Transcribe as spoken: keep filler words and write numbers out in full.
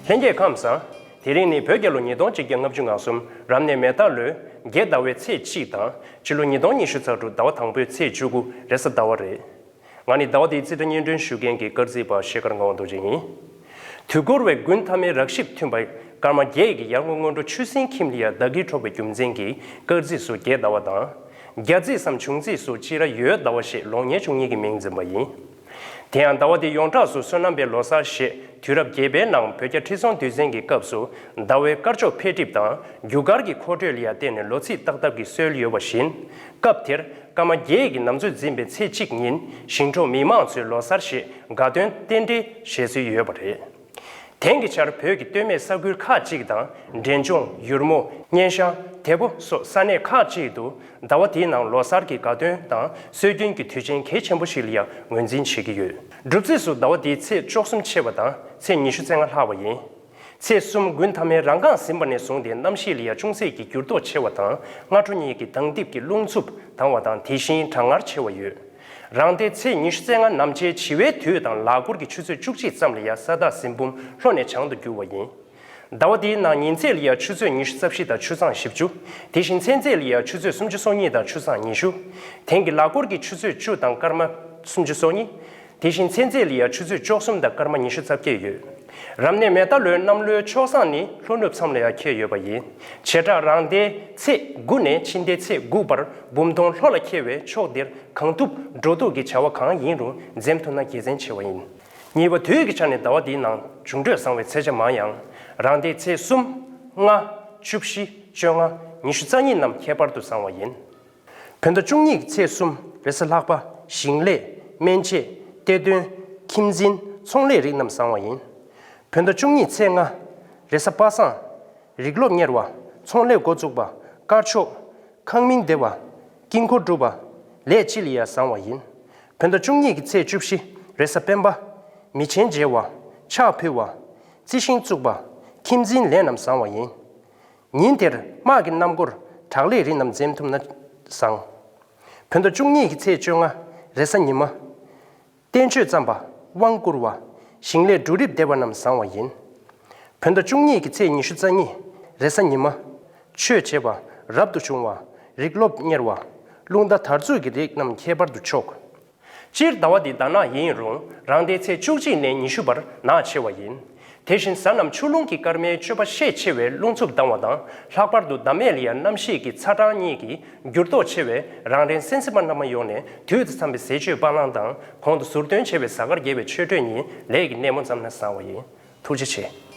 ལྷན་རྒྱས་ཁམས་བཟང་། དེ་རིང་ནི་བོད་རྒྱལ་ལོ་ཉིས་སྟོང་གཅིག་བརྒྱ་ལྔ་བཅུ་ང་གསུམ་རབ་གནས་མེ་རྟ་ལོའི་རྒྱལ་ཟླ་བའི་ཚེས་གཅིག་དང་ཕྱི་ལོ་ཉིས་སྟོང་ཉི་ཤུ་རྩ་དྲུག་ཟླ་བ་དང་པོའི་ཚེས་བཅུ་དགུ་རེས་གཟའ་ཟླ་བ་རེད། ང་ནི་ཟླ་བ་འདིའི་རྩིས་ཁྲ་སྙན་སྒྲོན་ཞུ་མཁན་གྱི་སྐར་རྩིས་པ་ཤེལ་དཀར་ངག་དབང་རྡོ་རྗེ་ཡིན། དུས་འཁོར་བའི་དགུན་ཐ་མའི་རགས་ཞིབ་མཐུན་པའི་སྐར་མ་བརྒྱད་ཀྱི་ཡར་ངོ་སྔོན་འགྲོ་ཆུ་སྲིན་ཁྱིམ་ལ་ཡ་ཟླ་སྐྱིལ་འཕྲོག་པའི་རྒྱུ་མཚན་གྱིས་སྐར་རྩིས་སུ་རྒྱལ་ཟླ་བ་དང་། རྒྱ་རྩིས་སམ་བྱུང་རྩིས་སུ་སྤྱི་ར་ཡོས་ཟླ་བ་ཞེས་ལོ་ཉེར་བཅུ་གཉིས་ཀྱི་མིང་འཛིན་པ་ཡིན། དེ་ཡང་ཟླ་བ་འདི་ཡོངས་གྲགས་སུ་སོ་ནམ་པའི་ལོ་གསར་ཞེས་དུས་རབས་བརྒྱད་པའི་ནང་བོད་རྒྱ་ཁྲི་སྲོང་ལྡེ་བཙན་གྱི་སྐབས་སུ་ཟླ་བའི་དཀར་ཕྱོགས་འཕེལ་འགྲིབ་དང་རྒྱུ་སྐར་གྱི་མཁོ་སྤྲོད་ལ་ཡ་བརྟེན་ནས་ལོ་ཚིགས་བཏགས་ཐབས་ཀྱི་སྲོལ་ཡོད་པ་བཞིན། སྐབས་དེར་སྐར་མ་བརྒྱད་ཀྱི་ནམ་ཚོད་འཛིན་པའི་ཚེས་གཅིག་ཉིན་ཞིང་འབྲོག་མི་མང་ཚོའི་ལོ་གསར་ཞེས་དགའ་སྟོན་རྟེན་འབྲེལ་བཞེས་སྲོལ་ཡོད་པ་རེད། དེང་གི་ཆར་བོད་ཀྱི་སྟོད་སྨད་ས་ཁུལ་ཁག་ཅིག་དང་འབྲས་ལྗོངས། ཡུར་མོ། སྙན་ཤང་། དེ་པོ་སོགས་ས་གནས་ཁག་ཅིག་ཏུ་ཟླ་བ་དེའི་ནང་ལོ་གསར་གྱི་དགའ་སྟོན་དང་སྲོལ་རྒྱུན་གྱི་དུས་ཆེན་གལ་ཆེན་པོ་ཞིག་ལ་ཡང་ངོས་འཛིན་བྱེད་ཀྱི་ཡོད། སྒྲུབ་རྩིས་སུ་ཟླ་བ་འདིའི་ཚེས་བཅུ་གསུམ་ཆེ་བ་དང་ཚེས་ཉི་ཤུ་རྩ་ལྔ་ལྷག་པ་ཡིན། ཚེས་གསུམ་དགུན་ཐ་མའི་རང་འགངས་ཟིན་པ་ནས་བཟུང་སྟེ་གནམ་གཤིས་ལ་ཡང་ཅུང་ཟད་ཀྱི་འགྱུར་ལྡོག་ཆེ་བ་དང་སྔ་དྲོ་གཉིས་ཀྱི་ཟླ་འདེབས་ཀྱི་རླུང་འཚུབ་དྭངས་བ་དང་དེ་བཞིན་གྲང་ངར་ཆེ་བ་ཡོད། རང་སྡེ་ཚེས་ཉི་ཤུ་རྩ་ལྔ་ནམ་ཕྱེད་བྱི་བའི་དུས་དང་ལག་འཁོར་གྱི་ཆུ་ཚོད་བཅུ་གཅིག་ཙམ་ལ་ཡང་ས་བདག་ཟིན་འབུམ་ལྷོ་ནས་བྱང་དུ་རྒྱུ་བ་ཡིན། ཟླ་བ་འདིའི་ནང་ཉིན་ཚེས་ལ་ཡང་ཆུ་ཚོད་ཉི་ཤུ་རྩ་བཞི་དང་ཆུ་སྲང་བཞི་བཅུ། དེ་བཞིན་ཚེས་མཛེས་ལ་ཡང་ཆུ་ཚོད་སུམ་ཅུ་སོ་གཉིས་དང་ཆུ་སྲང་ཉི་ཤུ། དེང་གི་ལག་འཁོར་གྱི་ཆུ་ཚོད་བཅུ་དང་སྐར་མ་སུམ་ཅུ་སོ་གཉིས། དེ་བཞིན་ཚེས་མཛེས་ལ་ཡང་ཆུ་ཚོད་བཅུ་གསུམ་དང་སྐར་མ་ཉི་ཤུ་རྩ་བརྒྱད་ཡོད། རབ་གནས་མེ་རྟ་ལོའི་གནམ་ལོའི་ཕྱོགས་བཟང་ནི་ལྷོ་ནུབ་མཚམས་ལ་ཡང་འཁེལ་ཡོད་པ་ཡིན། བྱེ་བྲག་རང་སྡེའི་ཚེས་དགུ་ནས་ཕྱི་ཟླའི་ཚེས་དགུ་བར་འབུམ་སྟོང་ལྷོ་ལ་འཁེལ་བས་ཕྱོགས་འདིར་གང་ཐུབ་འགྲོ་འདུག་གི་བྱ་བ་གང་ཡིན་རུང་འཛེམ་ཐུབ་ན་དགེ་མཚན་ཆེ་བ་ཡིན། གཉིས་པ། དུས་ཀྱི་ཆ་ནས་ཟླ་བ་འདིའི་ནང་འབྱུང་འཕྲོད་བཟང་བའི་ཚེས་ཆ་མང་ཡང་། རང་སྡེའི་ཚེས་གསུམ། ལྔ། བཅུ་བཞི། བཅོ་ལྔ། ཉི་ཤུ་རྩ་གཉིས་རྣམས་ཁྱད་པར་དུ་བཟང་བ་ཡིན། བོད་ཟླ་བཅུ་གཉིས་ཀྱི་ཚེས་གསུམ་རེས་གཟའ་ལྷག་པ། ཞིང་ལས། སྨན་དཔྱད། གཏེར་འདོན། ཁྱིམ་འཛིན། ཚོང་ལས་རིགས་རྣམས་བཟང་བ་ཡིན། བོད་ཟླ་བཅུ་གཉིས་ཚེས་ལྔ་རེས་གཟའ་པ་སངས། རིག་སློབ་གཉེར་བ། ཚོང་ལས་འགོ་བཙུགས་པ། དཀར་ཕྱོགས། ཁང་མིང་འདེབས་པ། དཀྱིལ་འཁོར་སྒྲུབ་པ། ལས་ཅི་ལ་ཡང་བཟང་བ་ཡིན། བོད་ཟླ་བཅུ་གཉིས་ཀྱི་ཚེས་བཅུ་བཞི་རེས་གཟའ་སྤེན་པ། མི་ཆེན་མཇལ་བ། ཕྱག་ཕུལ་བ། རྩི་ཤིང་བཙུགས་པ། ཁྱིམ་འཛིན་ལས་རྣམས་བཟང་བ་ཡིན། ཉིན་དེར་དམག་གི་རྣམ་འགོར་དྲག་ལས་རིགས་རྣམས་འཛེམ་ཐུབ་ན་བཟང་། བོད་ཟླ་བཅུ་གཉིས་ཀྱི་ཚེས་བཅོ་ལྔ་རེས་གཟའ་ཉི་མ། བསྟན་བཅོས་བརྩམས་པ། དབང་བསྐུར་བ། ཞིང་ལས་འབྲུ་རིགས་འདེབས་པ་རྣམས་བཟང་བ་ཡིན། བོད་ཟླ་བཅུ་གཉིས་ཀྱི་ཚེས་ཉི་ཤུ་རྩ་གཉིས་རེས་གཟའ་ཉི་མ། ཆོས་བྱེད་པ། རབ་ཏུ་བྱུང་བ། རིག་སློབ་གཉེར་བ། རླུང་རྟ་དར་ཚུགས་ཀྱི་རིགས་རྣམས་ཁྱད་པར་དུ་ཆོག། སྤྱིར་ཟླ་བ་འདི་ཟླ་ནག་ཡིན་རུང་རང་སྡེའི་ཚེས་བཅུ་གཅིག་ནས་ཉི་ཤུ་བར་ནག་ཆེ་བ་ཡིན། དེ་བཞིན་གཟའ་རྣམས་ཆུ་རླུང་གི་སྐར་མའི་སྤྱོད་པ་ཤས་ཆེ་བས་རླུང་འཚུབ་ལྡང་བ་དང་། ལྷག་པར་དུ་ཟླ་སྨད་ལ་ཡང་གནམ་གཤིས་ཀྱི་ཚ་གྲང་གཉིས་ཀྱི་འགྱུར་ལྡོག་ཆེ་བས་རང་རེའི་གསན་གཟིགས་པ་རྣམ་པ་ཡོངས་ནས་དུས་དང་འཚམས་པའི་ཟས་སྤྱོད་སྤང་བླང་དང་གོང་དུ་ཟུར་འདོན་བྱས་པའི་གཟའ་སྐར་རྒྱས་པའི་ཆོས་འཕྲོད་ཉིན་ལས་ཀྱི་སྣེ་མོ་བརྩམས་ན་བཟང་བ་ཡིན། ཐུགས་རྗེ་ཆེ།